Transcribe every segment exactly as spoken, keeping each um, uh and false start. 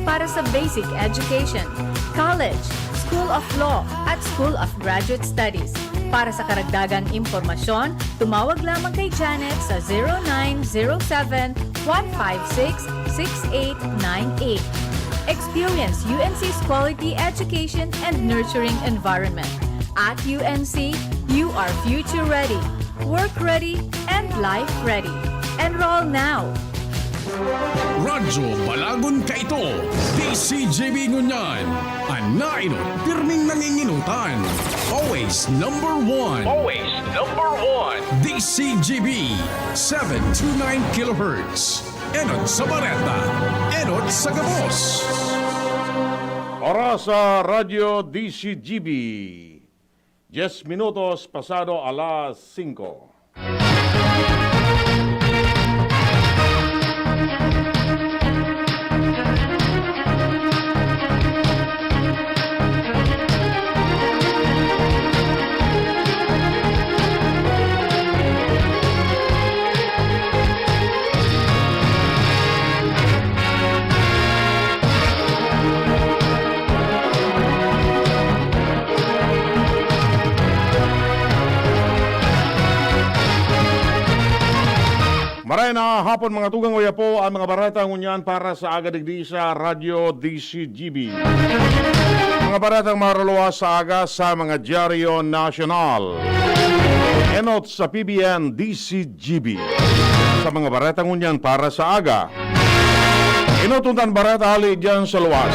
para sa basic education, college, School of Law, at School of Graduate Studies. Para sa karagdagang impormasyon, tumawag lamang kay Janet sa zero nine zero seven, one five six, six eight nine eight. Experience U N C's quality education and nurturing environment. At U N C, you are future ready, work ready, and life ready. Enroll now! Radyo Balagon Kaito, D C G B ngunyan. An nainot, pirming nanginginutan. Always number one. Always number one. D C G B, seven two nine kilohertz. Enot sa bareta, enot sa gabos. Oras sa Radyo D C G B, diez minutos pasado alas singko. Maray na hapon, mga tugang, uya po ang mga bareta ngunyan para sa aga digdi sa Radyo D C G B. Mga baretang maruluwas sa aga sa mga dyaryo nasyonal. Enot sa P B N D C G B. Sa mga bareta ngunyan para sa aga. Enot undan bareta hali dyan sa luwas.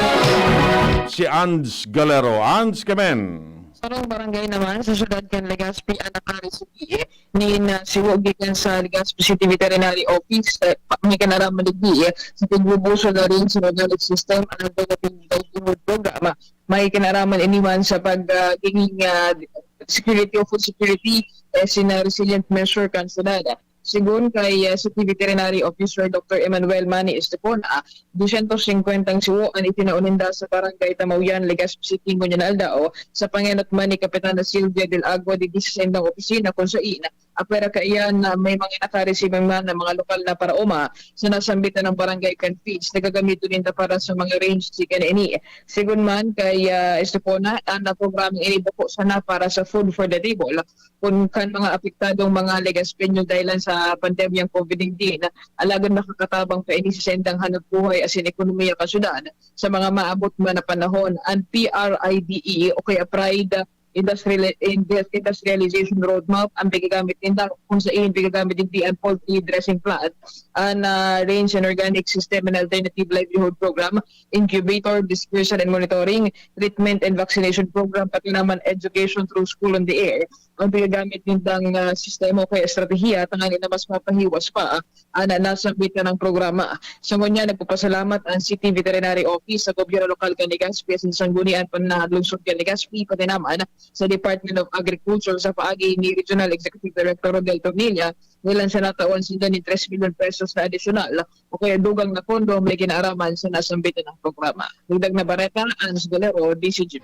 Si Ands Galero. Ands, kamen. Sarong barangay naman sa siyudad kan Legazpi an nakaresibi nin, ah, siwo gikan sa Legazpi City Veterinary Office, ah, pa-, may kinaraman digdi, eh, sa pagbubuso na rin sa organic system an Alternative Livelihood Program. May kinaraman ini man sa pag, ah, giging, ah, security o food security, eh, sina resilient measure kan syudad. Segun kay, ah, City Veterinary Officer Doctor Emmanuel Manny Estepona, dusyentos singkwenta ang siwo an itinao ninda sa Barangay Tamaoyan, Legazpi City, ngunyan na aldaw, sa pangenot man ni Kapitana Sylvia Del Agua digdi sa saindang opisina, kun sain, apwera kaiyan na may mga nakaresibi man na mga lokal na paraoma sa nasambitan ng barangay kan feeds na gagamiton ninda para sa mga range chicken ini. Segun man kay, ah, Estepona, ang programa ini bako sana para sa food for the table, kun kan mga apektadong mga Legazpeño dahilan sa pandemyang COVID nineteen, alagad makakatabang pa ini sa saindang hanapbuhay asin ekonomiya kan syudad sa mga maabot man na panahon. An P R I D E o kaya Pride Industrial, Indu-, Industrialization Roadmap ang pigagamit ninda, kun sain pigagamit digdi an poultry dressing plant, an, ah, Range and Organic System and Alternative Livelihood Program, incubator, dispersal and monitoring, treatment and vaccination program, pati naman education through school on the air. Ang pigagamit nindang, ah, sistema o kaya estratehiya tanganing na mas mapahiwas pa, ah, an nasambitan na programa. Sa ngunyan, nagpapasalamat ang City Veterinary Office sa gobyerno lokal kan Legazpi asin sanggunian pan na lungsod kan Legazpi, pati naman sa Department of Agriculture sa paagi ni Regional Executive Director Rodel Tornilla, dahilan sa natawan sinda nin tres milyon pesos na adisyonal o kaya dugang na pondo may kinaaraman sa nasambitan na programa. Dagdag na bareta, Ange Galero, D C G.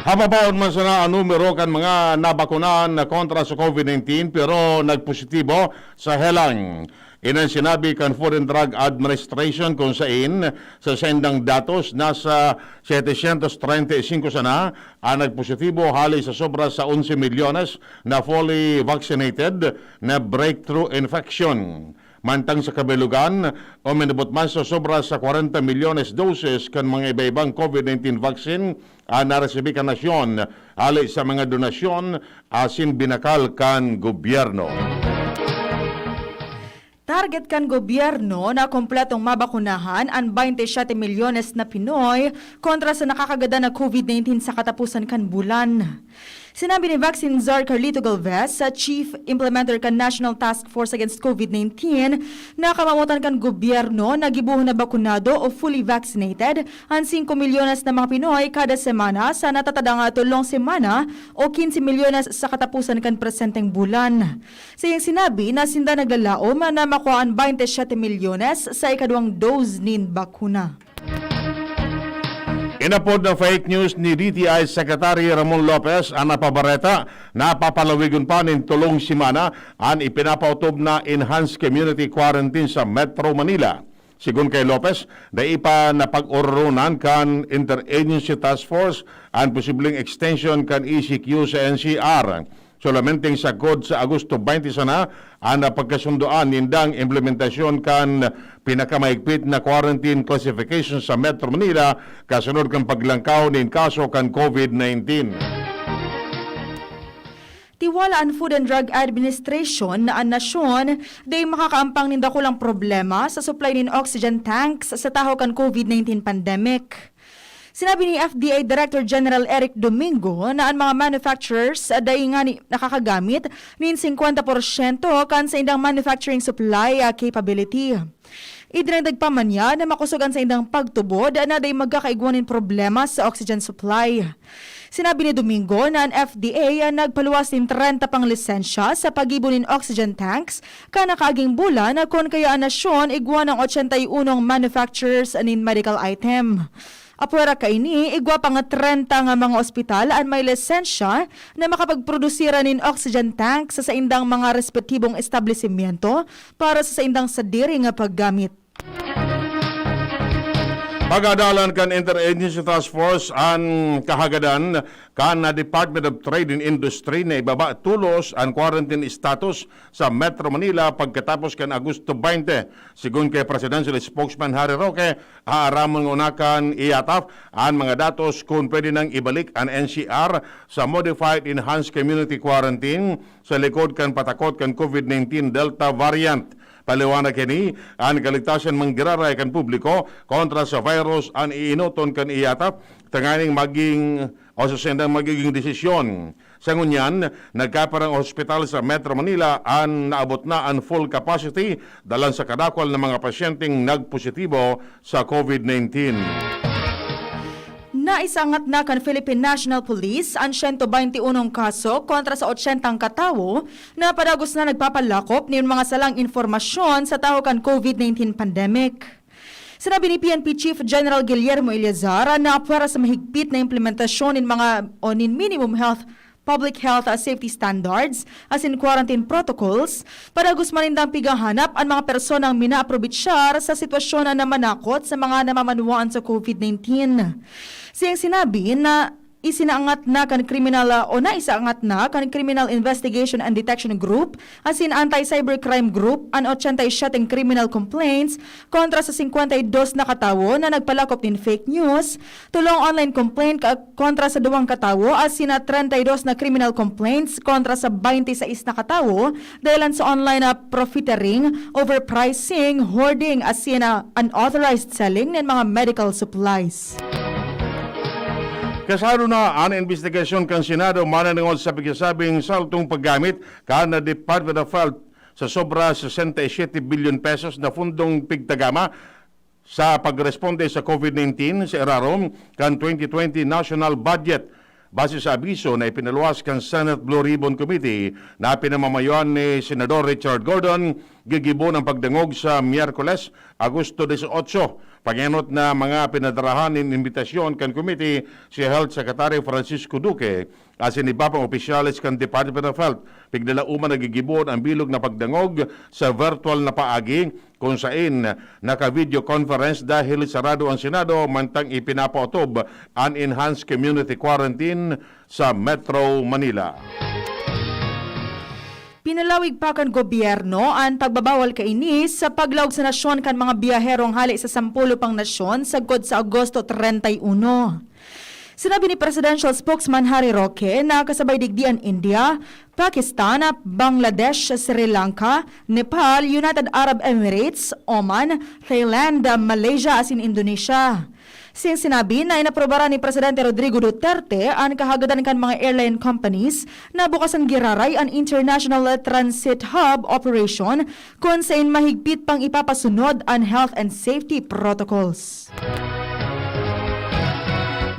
Hababaon man sana ang numero kan mga nabakunahan na kontra sa COVID nineteen pero nagpositibo sa helang. Iyan an sinabi kan Food and Drug Administration, kun sain, sa saindang datos, nasa setecientos treinta y cinco sana ang nagpositibo hali sa sobra sa onse milyones na fully vaccinated na breakthrough infection. Mantang sa kabilugan, uminabot man sa sobra sa kwarenta milyones doses kan mga iba-ibang COVID nineteen vaccine an naresibi kan nasyon hali sa mga donasyon asin binakal kan gobyerno. Target kan gobyerno na kompletong mabakunahan an baynte siyete milyones na Pinoy kontra sa nakakagadan na COVID nineteen sa kataposan kan bulan. Sinabi ni Vaccine Czar Carlito Galvez, sa Chief Implementer kan National Task Force Against COVID nineteen, na kamawotan kan gobyerno na gibohon na bakunado o fully vaccinated an singko milyones na mga Pinoy kada semana sa natatadang tolong semana o quince milyones sa kataposan kan presenteng bulan. Sa iyang sinabi na sinda naglalaom na makua an baynte siyete milyones sa ikaduwang dose nin bakuna. Inapod na fake news ni D T I Secretary Ramon Lopez an napabareta na papalawigon pa nin tolong semana an ipinapaotob na enhanced community quarantine sa Metro Manila. Sigon kay Lopez, dai pa napag-ororonan kan Interagency Task Force an posibleng extension kan E C Q sa N C R. Solamente sagkod sa Agosto twenty sana an napagkasundoan nindang implementasyon kan pinakamaigpit na quarantine classification sa Metro Manila kasunod kan paglangkaw nin kaso kan COVID nineteen. Tiwala an Food and Drug Administration na an nasyon dai makakaampang nin dakulang problema sa supply nin oxygen tanks sa tahaw kan COVID nineteen pandemic. Sinabi ni F D A Director General Eric Domingo na an mga manufacturers dai ngani nakakagamit nin singkwenta porsyento kan saindang manufacturing supply, ah, capability. Idinagdag pa man niya na makosog an saindang pagtubod na dai magkakaigwa nin problema sa oxygen supply. Sinabi ni Domingo na an F D A nagpaluwas nin trenta pang lisensya sa paggibo nin oxygen tanks kan nakaaging bulan, kun kaya an nasyon igwa nin ochenta y unong manufacturers nin medical item. Apwera kaini, igwa pang trenta nga mga ospital an may lisensya na makapagprodusira nin oxygen tank sa saindang mga respetibong establisimyento para sa saindang sadiri nga paggamit. Pag-adalan kan Interagency Task Force an kahagadan kan Department of Trade and Industry na ibaba tolos an quarantine status sa Metro Manila pagkatapos kan Agosto twenty. Sigon kay Presidential Spokesman Harry Roque, aaramon nguna kan IATF an mga datos kun pwede nang ibalik an N C R sa Modified Enhanced Community Quarantine sa likod kan patakot kan COVID nineteen Delta variant. Paliwanag kini, an kaligtasan manggiraray kan publiko kontra sa virus an iinoton kan IATF tanganing maging o sa saindang magiging desisyon. Sa ngunyan, nagkaparang ospital sa Metro Manila an naabot na an full capacity dalan sa kadakul na mga pasyenteng nagpositibo sa COVID nineteen. Naisangat na kan Philippine National Police an siyento baynte unong kaso kontra sa ochentang katawo na padagos na nagpapalakop nin mga salang impormasyon sa tahaw kan COVID nineteen pandemic. Sinabi ni P N P Chief General Guillermo Eleazar na apwera sa mahigpit na implementasyon nin mga o nin minimum health, public health, ah, safety standards asin quarantine protocols, padagos man nindang pighahanap an mga personang minaaprobichar sa sitwasyon na manakot sa mga namamanwaan sa COVID nineteen. Siyang sinabi na isinaangat na kan kriminal, ah, o naisaangat na kan Criminal Investigation and Detection Group asin Anti-Cybercrime Group an ochenta y siyete criminal complaints kontra sa singkwenta y dos na katawo na nagpalakop nin fake news, tolong online complaint ka, kontra sa duwang katawo asin na trenta y dos na criminal complaints kontra sa baynte y sais na katawo dahilan sa online na profiteering, overpricing, hoarding asin na unauthorized selling nin mga medical supplies. Kasado na an imbestigasyon kan Senado mananingod sa pigsasabing saltong paggamit kan Department of Health sa sobra sesenta y siyete bilyon pesos na fundong pigtagama sa pagresponde sa COVID nineteen sa irarom kan twenty twenty national budget. Base sa abiso na ipinaluwas kan Senate Blue Ribbon Committee na pinamamayoan ni Senador Richard Gordon, gigibon ang pagdangog sa Miyerkules, Agosto dieciocho. Pangenot na mga pinadarahan nin imbitasyon kan committee si Health Secretary Francisco Duque asin iba pang opisyales kan Department of Health. Pigdalaoman na gigibon ang bilog na pagdangog sa virtual na paagi, kun saen naka-video conference dahil sarado ang Senado mantang ipinapaotob an Enhanced Community Quarantine sa Metro Manila. Pinalawig pa kan gobyerno an pagbabawal kaini sa paglaog sa nasyon kan mga biyaherong hale sa sampulo pang nasyon sagkod sa Agosto treinta y uno. Sinabi ni Presidential Spokesman Harry Roque na kasabay digdi an India, Pakistan, Bangladesh, Sri Lanka, Nepal, United Arab Emirates, Oman, Thailand, Malaysia asin Indonesia. Siyang sinabi na inaprobaran ni Presidente Rodrigo Duterte an kahagadan kan mga airline companies na bukasan giraray an International Transit Hub operation kun saen mahigpit pang ipapasunod an health and safety protocols.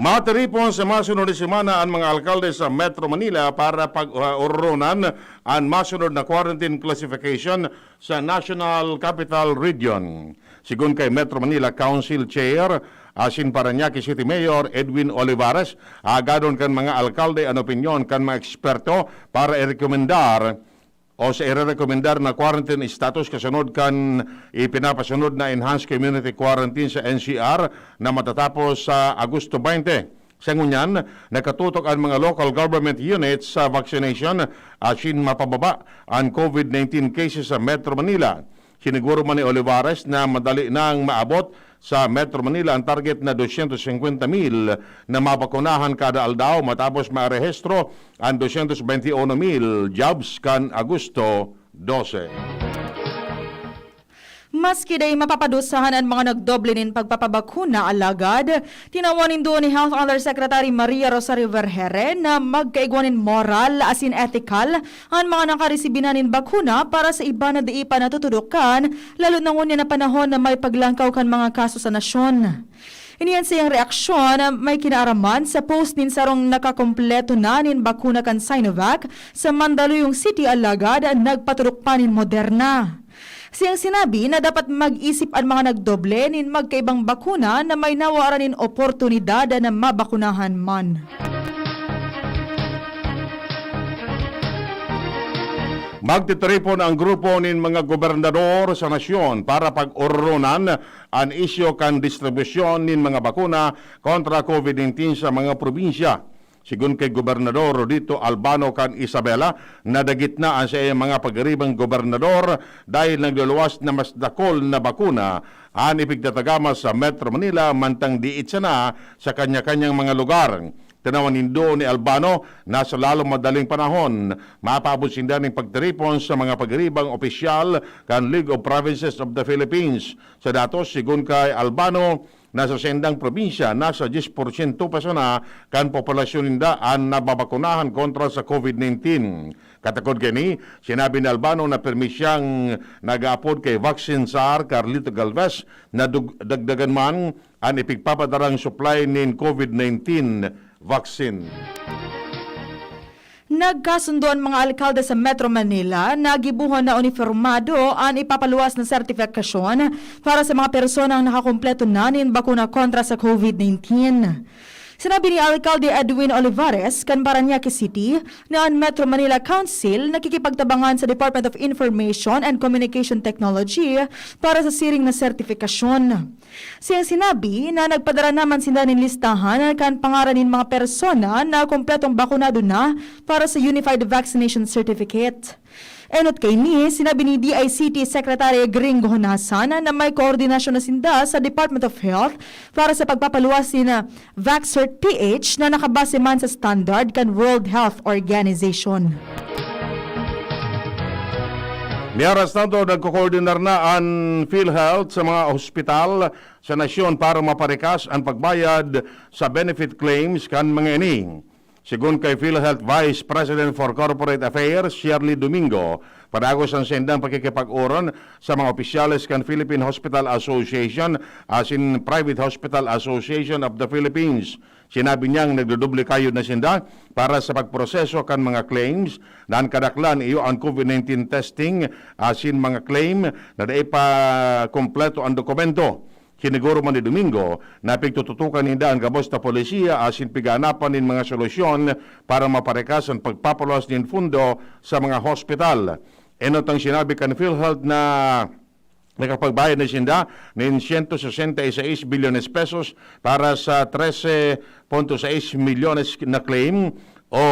Matiripon sa masunod na semana an mga alkalde sa Metro Manila para pag-ororonan an masunod na quarantine classification sa National Capital Region. Sigon kay Metro Manila Council Chair asin Parañaque City Mayor Edwin Olivares, agadon kan mga alkalde an opinyon kan mga eksperto para irekomendar o sa irerekomendar na quarantine status kasunod kan ipinapasunod na enhanced community quarantine sa N C R na matatapos sa Agosto twenty. Sa ngunyan, nakatutok an mga local government units sa vaccination asin mapababa an COVID nineteen cases sa Metro Manila. Siniguro man ni Olivares na madali nang maabot sa Metro Manila ang target na dosyentos singkwenta mil na mabakunahan kada aldaw matapos marehistro an dosyentos bente uno mil jobs kan Agosto dose. Maski dai mapapadusahan an mga nagdoble nin pagpapabakuna, alagad tinawan nin duo ni Health Undersecretary Maria Rosario Vergeire na magkaigwa nin moral asin ethical an mga nakaresibi na nin bakuna para sa iba na dai pa natutudokan, lalo na ngunyan na panahon na may paglangkaw kan mga kaso sa nasyon. Ini an saiyang reaksyon may kinaaraman sa post nin sarong nakakompleto na nin bakuna kan Sinovac sa Mandaluyong City, alagad nagpaturok pa nin Moderna. Siyang sinabi na dapat mag-isip an mga nagdoble nin magkaibang bakuna na may nawara nin oportunidad na mabakunahan man. Magtitiripon ang grupo nin mga gobernador sa nasyon para pag-ororonan an isyu kan distribusyon nin mga bakuna kontra COVID nineteen sa mga probinsya. Sigon kay Gobernador Rudito Albano kan Isabela, nadagit na an saiyang mga pagiribang gobernador dahil nagluluwas na mas dakul na bakuna an ipigtatagama sa Metro Manila, mantang diit sana sa kanya-kanyang mga lugar. Tinawan nindo ni Albano na sa lalong madaling panahon, mapaabot sinda nin pagtiripon sa mga pagiribang opisyal kan League of Provinces of the Philippines. Sa datos, sigon kay Albano, na sa saindang probinsya, nasa diyes porsyento pa sana kan populasyon ninda an nababakunahan kontra sa COVID nineteen. Katakod kaini, sinabi ni Albano na pirmi siyang nag-aapod kay Vaccine Czar Carlito Galvez na dug-, dagdagan man an ipigpapadarang supply nin COVID nineteen vaccine. Nagkasundo an mga alkalde sa Metro Manila na gibohon na unipormado an ipapaluwas na sertifikasyon para sa mga personang nakakumpleto na nin bakuna kontra sa COVID nineteen. Sinabi ni Alkalde Edwin Olivares kan Parañaque City na an Metro Manila Council nakikipagtabangan sa Department of Information and Communication Technology para sa siring na sertifikasyon. Siyang sinabi na nagpadara naman sinda nin listahan kan pangaran nin mga persona na kompletong bakunado na para sa Unified Vaccination Certificate. Enot kaini, sinabi ni D I C T Secretary Gringo Honasan na may koordinasyon na sinda sa Department of Health para sa pagpapaluwas nin Vaccert P H na nakabase man sa standard kan World Health Organization. Mientras tanto, nagkokoordinar na an PhilHealth sa mga ospital sa nasyon para maparikas an pagbayad sa benefit claims kan mga ini. Sigon kay PhilHealth Vice President for Corporate Affairs, Shirley Domingo, padagos an saindang pakikipag-oron sa mga opisyales kan Philippine Hospital Association asin Private Hospital Association of the Philippines. Sinabi niyang nagdodoble kayod na sinda para sa pagproseso kan mga claims na an kadaklan iyo an COVID nineteen testing asin mga claim na dai pa kompleto an dokumento. Siniguro man ni Domingo na pigtututukan ninda an gabos na polisiya asin pighaanapan nin mga solusyon para maparikas an pagpapaluwas nin pundo sa mga hospital. Enot an sinabi kan PhilHealth na nakapagbayad na sinda nin siyento sesenta y seis bilyones pesos para sa trese punto sais milyones na claim o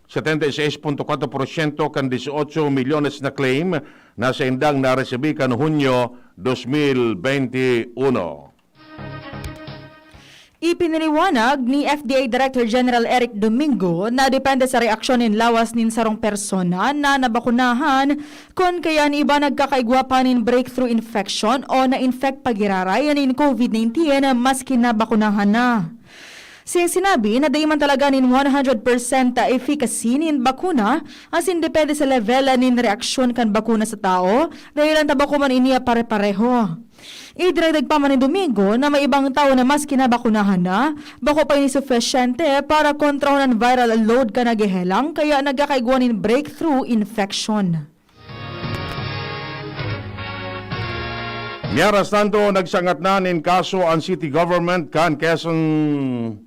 setenta y seis punto kwatro porsyento kan dieciocho milyones na claim na saindang naresibi kan Hunyo dos mil bente uno. Ipinaliwanag ni F D A Director General Eric Domingo na depende sa reaksyon nin lawas nin sarong persona na nabakunahan kun kaya an iba nagkakaigwa pa nin breakthrough infection o na-infect pa giraray nin COVID nineteen maski nabakunahan na. Siyang sinabi na dai man talaga nin one hundred percent efficacy nin bakuna asin depende sa level nin reaksyon kan bakuna sa tawo, dahelan ta bako man ini pare-pareho. Idinagdag pa man ni Domingo na may ibang tawo na maski nabakunahan na, bako pa ini sufisyente para kontrahon an viral load kan naghehelang kaya nagkakaigwa nin breakthrough infection. Mientras tanto, nagsangat na nin kaso an city government kan Quezon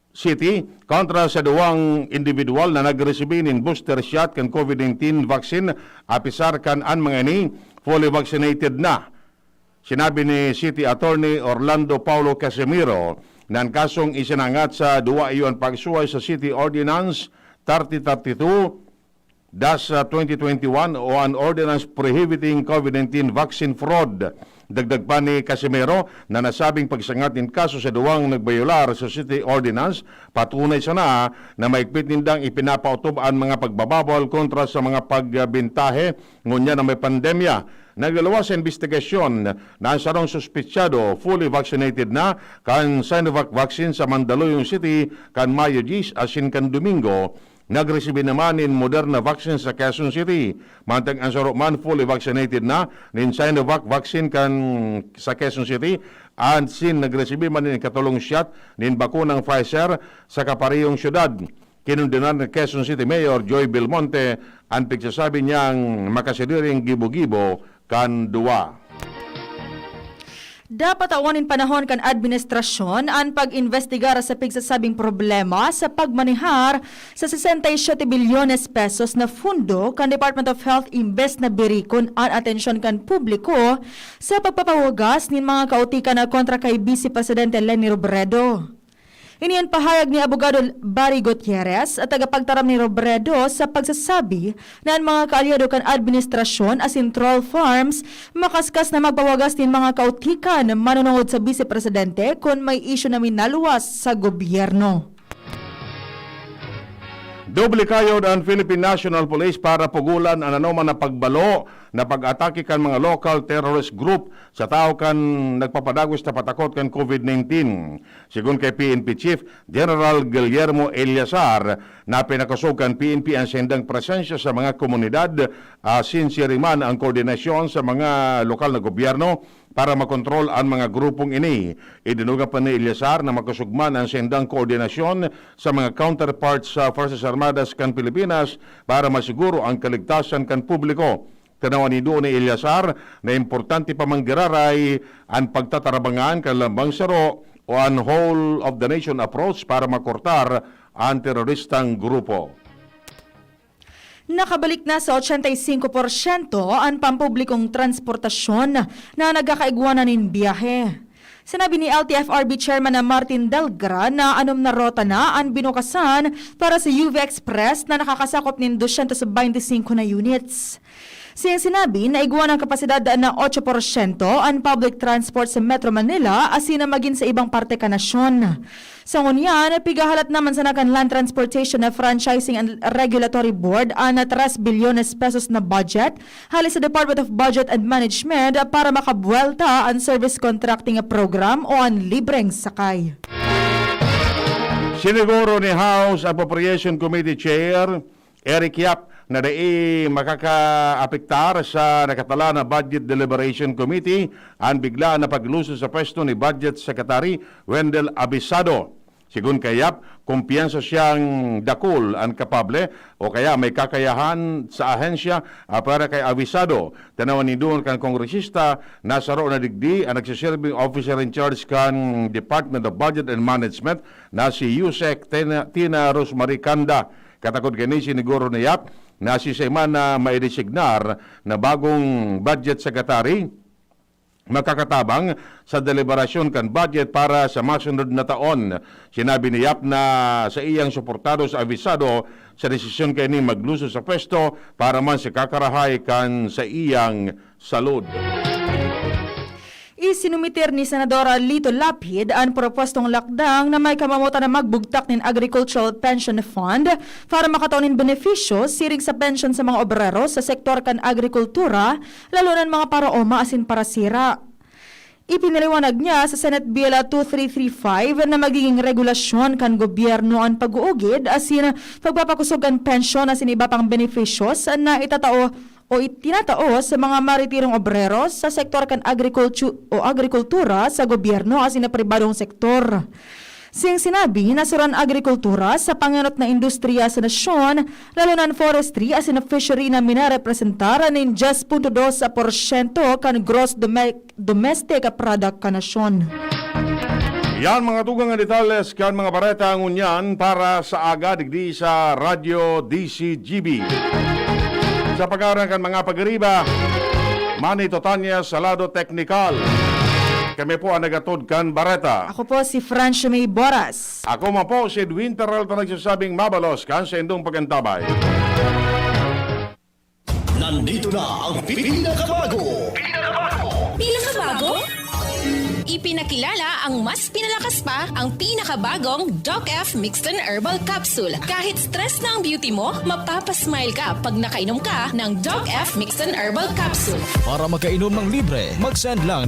City kontra sa duwang individual na nagresibi nin booster shot kan COVID nineteen vaccine, apisar kan an mga ini fully vaccinated na. Sinabi ni City Attorney Orlando Paulo Casimiro na an kasong isinangat sa duwa iyo an pagsuhay sa City Ordinance thirty thirty-two dash twenty twenty-one o an Ordinance Prohibiting COVID nineteen Vaccine Fraud. Dagdag pa ni Casimiro na nasabing pagsangat nin kaso sa duwang nagbayolar sa City Ordinance, patunay sana na maigpit nindang ipinapaotob an mga pagbabawal kontra sa mga pagbintahe ngunyan na may pandemya. Naglaluwas sa imbestigasyon na an sarong suspetsado fully vaccinated na kan Sinovac vaccine sa Mandaluyong City kan Mayo diyes asin kan Domingo, nagresibi naman nin Moderna vaccine sa Quezon City. Mantang an saro man fully vaccinated na nin Sinovac vaccine kan sa Quezon City, asin nagresibi man nin ikatolong shot nin bakunang Pfizer sa kaparehong syudad. Kinondenar ni Quezon City Mayor Joy Belmonte an pigsasabi niyang makasadiring gibo-gibo kan duwa. Dapat tawan nin panahon kan administrasyon an pag-imbestigar sa pigsasabing problema sa pagmanehar sa sesenta y siete bilyones pesos na fundo kan Department of Health imbes na birikon an atensyon kan publiko sa pagpapawagas nin mga kautikan na kontra kay Vice Presidente Leni Robredo. Ini an pahayag ni Abogado Barry Gutierrez, tagapagtaram ni Robredo, sa pagsasabi na an mga kaalyado kan administrasyon asin troll farms makaskas na magpawagas nin mga kautikan manunungod sa Vice Presidente kun may isyu na minaluwas sa gobyerno. Doble kayod an Philippine National Police para pugolan an anoman na pagbalo na pag-atake kan mga local terrorist group sa tawo kan nagpapadagos na patakot kan COVID nineteen. Segun kay P N P Chief General Guillermo Eleazar, na pinakosog kan P N P an saindang presensya sa mga komunidad, asin siring man ang koordinasyon sa mga lokal na gobyerno para makontrol an mga grupong ini. Idinugay pa ni Eleazar na makosog man an saindang koordinasyon sa mga counterparts sa Fuerzas Armadas kan Pilipinas para masiguro ang kaligtasan kan publiko. Tinawan nido ni Eleazar na importante pa man giraray an pagtatarabangan kan lambang saro o an whole of the nation approach para makortar an teroristang grupo. Nakabalik na sa ochenta y cinco porsyento an pampublikong transportasyon na nagkakaigwa na nin biyahe. Sinabi ni L T F R B Chairman na Martin Delgra na anom na rota na an binukasan para sa U V Express na nakakasakop nin dosyentos baynte singko na units. Siya sinabi na igwa ng kapasidad na otso porsyento an public transport sa Metro Manila asin na magin sa ibang parte kan nasyon. Sa ngunyan, pigahalat naman sana kan Land Transportation na Franchising and Regulatory Board an tres bilyones pesos na budget hali sa Department of Budget and Management para makabuwelta an service contracting program o an libreng sakay. Siniguro ni House Appropriation Committee Chair Eric Yap na dai makakaapektar sa nakatala na Budget Deliberation Committee an biglaan na pagluso sa pwesto ni Budget Secretary Wendell Avisado. Segun kay Yap, kumpiyansa siyang dakul an kapable o kaya may kakayahan sa ahensya, ah, para kay Avisado. Tanawan nindo kan kongresista na saro na digdi an nagsiserbing officer in charge kan Department of Budget and Management na si Usec Tina, Tina Rosemary Canda. Katakod kaini, siniguro ni Yap na siisay man na maidesignar na bagong budget secretary makakatabang sa deliberasyon kan budget para sa masunod na taon. Sinabi ni Yap na saiyang suportado si Avisado sa desisyon kaini magluso sa pwesto para man sa kakarahay kan saiyang salud. Isinumiter ni Senadora Lito Lapid an propwestong lakdang na may kamamotan na magbugtak nin Agricultural Pension Fund para makatao nin benepisyo siring sa pensyon sa mga obrero sa sektor kan agrikultura, lalo na an mga paraoma asin parasira. Ipinaliwanag niya sa Senate Bill two three three five na magiging regulasyon kan gobyerno an pag-uugid asin pagpapakosog kan pensyon asin iba pang benepisyos na itatao o itinatao sa mga maritirong obrero sa sektor kan agrikultu-, o agrikultura sa gobyerno asin na pribadong sektor. Sing sinabi, nasuran agrikultura sa pangenot na industriya sa nasyon, lalo na an forestry asin na fishery na minarepresentar nin diyes punto dos porsyento kan gross dome-, domestic product kan nasyon. Yan mga tugang nga detalles kan mga bareta ngunyan para sa aga digdi sa Radyo D C G B. Sa pag-aarang kan mga pagiriba, Manny Totanya sa lado teknikal. Kami po ang nagatod kan bareta. Ako po si Francio May Boras. Ako man po si Edwin Peralta nagsasabing mabalos kan sa indong pag-antabay. Nandito na ang pinakabago. Pinakabago? Ipinakilala ang mas pinalakas pa, ang pinakabagong Doc F Mixton Herbal Capsule. Kahit stress na ang beauty mo, mapapasmile ka pag nakainom ka ng Doc F Mixton Herbal Capsule. Para makainom ng libre, mag-send lang